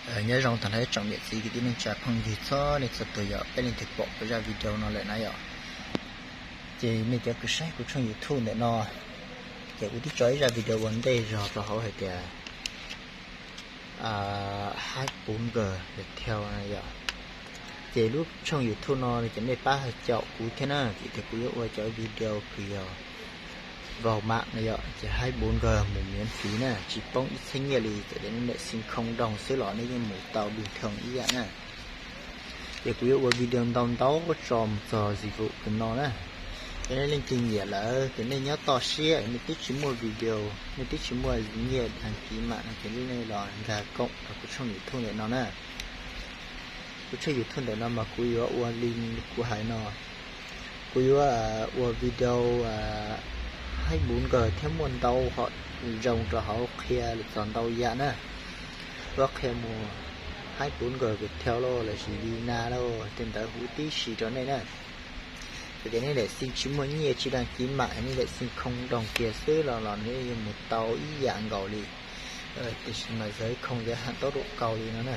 Nyob zoo tag nrho ib tsoom niam txiv kwv tij neej tsa phooj ywg txhua leej txhua tus yom, peb leej twg pom kuv zaj video no lawm na yom. Ces nej cov kws saib kuv tshooj YouTube ntawm no, ces kuv twb tso ib zaj video ua ntej zog rau hauv hais tias hais puv nkawg thiab yom. Ces lub tshooj YouTube no ces nej pab caum kuv thiab na, vim tias kuv yuav ua cov video kws yog vau mam no yom, ces hais puv nkawg mus miv fiv na, tsis poob ib txhiab nyiaj li, txawm tias nej lam xij khoo doog xwb los nej yeej mus tau bình thường ib yam na. Ces kuv yuav ua video ntau ntau tso mus txog dịch vụ kws no na. Ces nej leej twg nyiam lawm ces nej nyob toj siab, nej twb tsis muaj video, nej twb tsis muaj nyiaj đăng ký mạng no ces nej los nkag koom rau kuv tshooj YouTube ntawm no na. Kuv tshooj YouTube ntawm no mas kuv yuav ua li kuv hais no, kuv yuav ua video hais puv nkawg thiab muaj ntau hom zoo rau hauv qhia txog ntau yam na. Yuav qhia mus hais puv nkawg Viettel lauj lossis Vina lauj tej ntawd huv tib si rau nej na. Txawm tias nej lam xij tsis muaj nyiaj tsis đăng ký mạng, nej lam xij khoo doog kiag xwb los los nej yeej mus tau ib yam nkaus li. Tiam sis mas giới không giới hạn tốc độ cầu li no na,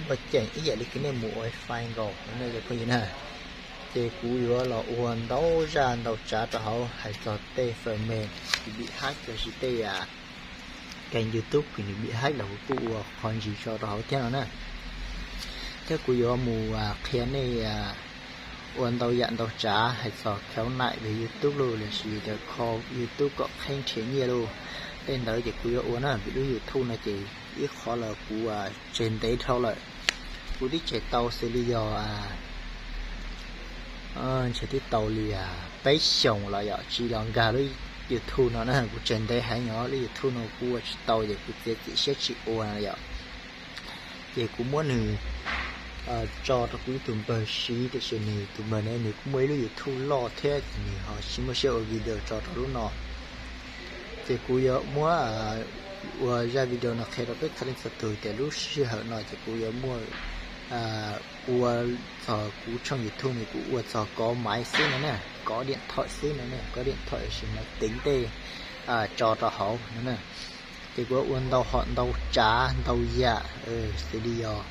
muaj ceem ib yam li kws nej mus wifi nkaus no na cov phooj ywg na. Ces kuv yuav los ua ntau zaj ntau tsav rau hauv hais txog tej phần mềm kws bị hack lossis tej yam kênh YouTube kws nws bị hack los kuv kuj ua qhov ntsis tso rau hauv thiab no na. Thiab kuv yuav mus qhia nej ua ntau yam ntau tsav hais txog khiếu nại về YouTube lauj lossis tias kho YouTube kom qheb nrhiav nyiaj lauj. Tej ntawd ces kuv yuav ua na, vim lub YouTube no ces ib qhov los kuv tseg ntev dhau lawm. Kuv twb tseg tau xws li yog ntshe twb tau li peb xyoos los yom tsis los nkag lub YouTube no na, kuv tseg ntev heev os. Lub YouTube no kuv ua tsis tau ces kuv txiav txim siab tsis ua no yom. Ces kuv muab nws tso rau kuv ib tug npawg siv, tiam sis nws tus npawg ne nws kuj muaj ib lub YouTube loj thiab ces nws ho tsis muaj siab ua video tso rau lub no. Ces kuv yuav muab ua zaj video no qhia rau peb txhua leej txhua tus tias lub sij hawm no ces kuv yuav muaj ua txog kuv tshooj YouTube no kuv ua txog kov maiv xwb no na, kov điện thoại xwb no na, kov điện thoại lossis máy tính tej tso rau hauv no na. Ces kuv ua ntau hom ntau tsav ntau yam xws li yog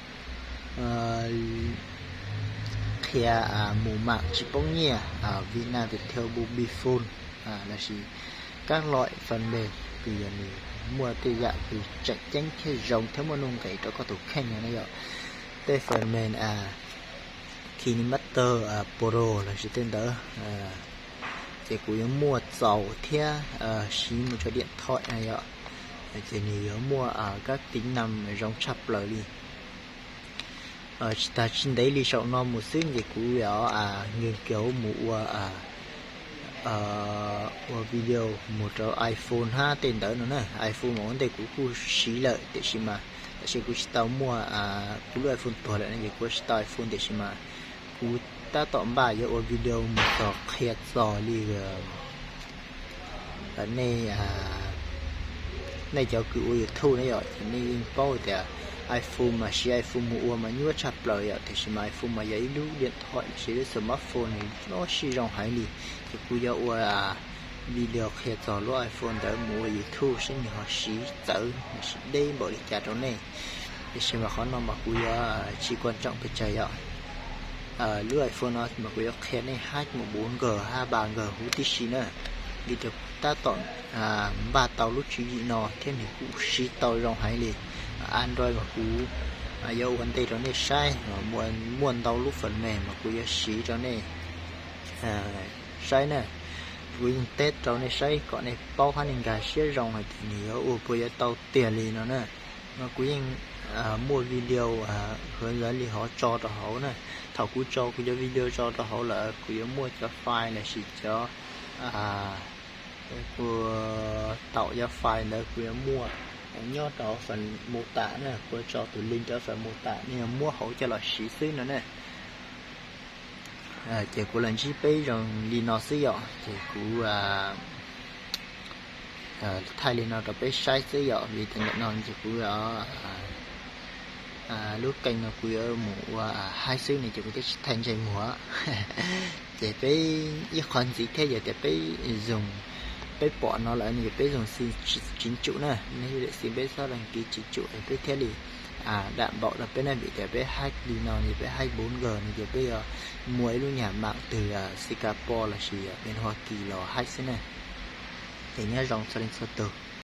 qhia mus mam tsis poob nyiaj, Vina, Viettel, Mobifone lossis các loại phần mềm kws yog nws muaj tej yam kws tseem ceeb thiab zoo thiab muaj nuj nqis rau koj tus kheej no na yom. Tej phần mềm KineMaster Pro lossis tej ntawd, ces kuv yuav muaj txaus thiab siv mus rau điện thoại no yom. Ces nws yuav muaj các tính năng zoo tshaj plaws li. Tsis tas tsis ntev li saum no mus xwb ces kuv yuav nghiên cứu mus ua ua video mus rau iPhone hab tej ntawd no na. iPhone mas ua ntej kuv kuj siv lawm tiam sis mas tam sim kuv tsis tau muaj, kuv lub iPhone tuag lawm no ces kuv tsis tau iPhone tiam sis mas kuv tab tom npaj yuav ua video mus txog qhia txog li nej, nej cov kws ua YouTube na yom, ces nej yeej paub tias iPhone mas siv iPhone mus ua mas nyuaj tshaj plaws yom, tiam sis mas iPhone mas yog ib lub điện thoại lossis lub smartphone nws loj sij zoo heev li. Ces kuv yuav ua video qhia txog lub iPhone ntawd mus ua YouTube saib nws ho siv txawv lossis deb npaum li cas rau nej. Tiam sis mas qhov no mas kuv yuav tsis quan trọng pes tsawg yom. Lub iPhone no mas kuv yuav qhia nej hab mus puv nkawg hab npa nkawg huv tib si na. Vim tias kuv tab tom npaj tau lub tswv yim no thiab nws kuj siv tau zoo heev li. Android mas kuv yuav ua ntej rau nej saib, muaj ntau lub phần mềm mas kuv yuav siv rau nej saib na. Kuv yeej test rau nej saib kom nej paub hab nej nkag siab zoo hais tias nws yuav ua puas yuav tau tiag li no na. Mas kuv yeej muaj video hov ntawd li hov tso rau hauv na. Thaum kuv tso kuv cov video tso rau hauv lawm kuv yuav muaj cov file lossis cov, kuv taum cov file ntawd kuv yuav muaj nyob rau phần mô tả na, kuv tso tus link rau phần mô tả, nej muab hauv coj los siv xwb no na. Ces kuv los ntsib peb zoo li no xwb yom, ces kuv thaij li no rau peb saib xwb yom, vim tias ntawm no ces kuv lub kênh no kuv yuav mus ua haib xwb ne ces kuv thiaj tsis thaij ntsej muag. Ces peb ib qho ntxiv thiab yog tias peb zoo, peb pom no lawm no ces peb zoo xin chính chủ na, nej lam xin peb txhob đăng ký chính chủ peb thiaj li dam npaum rau peb ne, vim tias peb hack li no ces peb hack bốn G no ces peb yuav muaj ib lub nyam mam twg Singapore lossis pem Hoa Kỳ los hack xwb ne. Ces nyob zoo txog leej txhua tus.